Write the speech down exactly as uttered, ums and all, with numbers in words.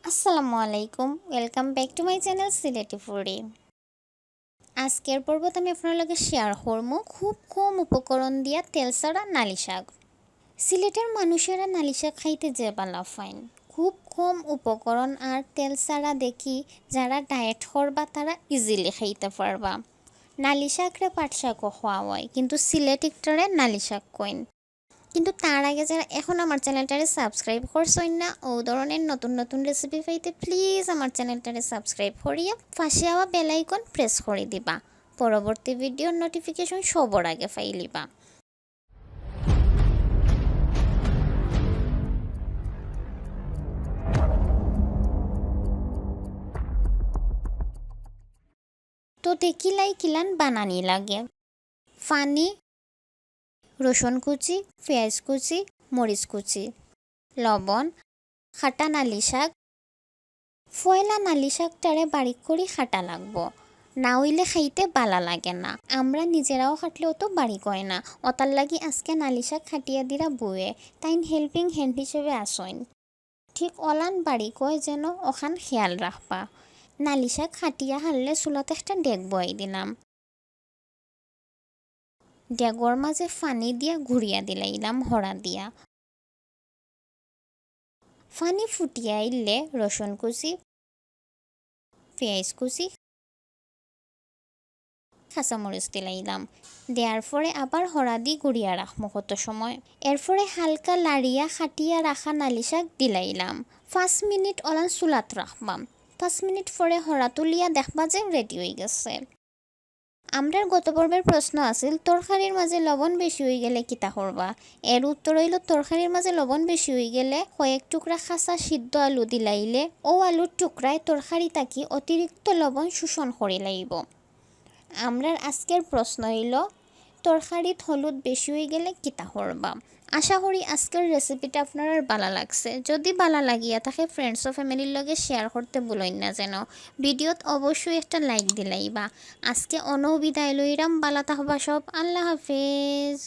আসসালামু আলাইকুম, welcome back to my channel Sylheti foodie. আজকের পর্বত আমি আপনার লগে শেয়ার করমু খুব কম উপকরণ দিয়া তেল ছাড়া নালি শাক। সিলেটের মানুষেরা নালি শাক খাইতে যে বালা পাইন, খুব কম উপকরণ আর তেল ছাড়া দেখি যারা ডায়েট করবা তারা ইজিলি খাইতে পারবা। নালি শাকরে পাট শাকও কওয়া হয়, কিন্তু সিলেটিকটারে নালি শাক কইন। কিন্তু তার আগে যারা এখন আমার চ্যানেলটারে সাবস্ক্রাইব করছইন না, ও ধরনের নতুন নতুন রেসিপি পাইতে প্লিজ আমার চ্যানেলটারে সাবস্ক্রাইব করিয়া পাশে আওয়া বেল আইকন প্রেস করে দিবা। পরবর্তী ভিডিওর নোটিফিকেশন সবার আগে পাইলিবা। তো দেখিলাই কিলান বানানি লাগে। পানি, রসুন কুচি, পেঁয়াজ কুচি, মরিচ কুচি, লবণ, কাটা নালি শাক। পয়লা নালি শাকটারে বারিক করি কাটা লাগবো, না অইলে খাইতে বালা লাগে না। আমরা নিজেরাও কাটলে অত বারিক অয় না, অতার লাগি আজকে নালি শাক কাটিয়া দিরা বউয়ে, তাইন হেল্পিং হ্যান্ড হিসেবে আছইন। ঠিক অলান বারিক অয় যেন অখান খেয়াল রাখবা। নালি শাক কাটিয়া হারলে চুলাত একটা ডেগ বওয়াই দিলাম। ডেগর মাঝে পানি দিয়া ঘুরিয়া দিলাইলাম হরা দিয়া। পানি ফুটিয়া আইলে রসুন কুচি, পেঁয়াজ কুচি, কাঁচামরিচ দিলাইলাম। দেওয়ার পরে আবার হরা দি ঘুরিয়া রাখমু কত সময়। এরপরে হালকা লাড়িয়া কাটিয়া রাখা নালি শাক দিলাইলাম। পাঁচ মিনিট অলান চুলাত রাখবাম। পাঁচ মিনিট পরে হরা তুলিয়া দেখবা যে রেডি অই গেছে। আমরার গত পর্বের প্রশ্ন আছিল, তরকারির মাঝে লবণ বেশি অই গেলে কিতা করবা? এর উত্তর অইলো, তরকারির মাঝে লবণ বেশি অই গেলে কয়েক টুকরা কাঁচা সিদ্ধ আলু দিলাইলে অউ আলুর টুকরায় তরকারি থাকি অতিরিক্ত লবণ শোষণ করি লাইবো। আমরার আজকের প্রশ্ন অইলো, তরকারিত হলুদ বেশি অই গেলে কিতা করবা? আশা করি আজকের রেসিপিটা আপনারার বালা লাগছে। যদি বালা লাগিয়া থাকে, ফ্রেন্ডস ও ফ্যামিলির লগে শেয়ার করতে ভুলইন না যেন। ভিডিওত অবশ্যই একটা লাইক দিলাইবা। আজকে অনো বিদায় লইরাম, বালা থাকবা সব, আল্লাহ হাফেজ।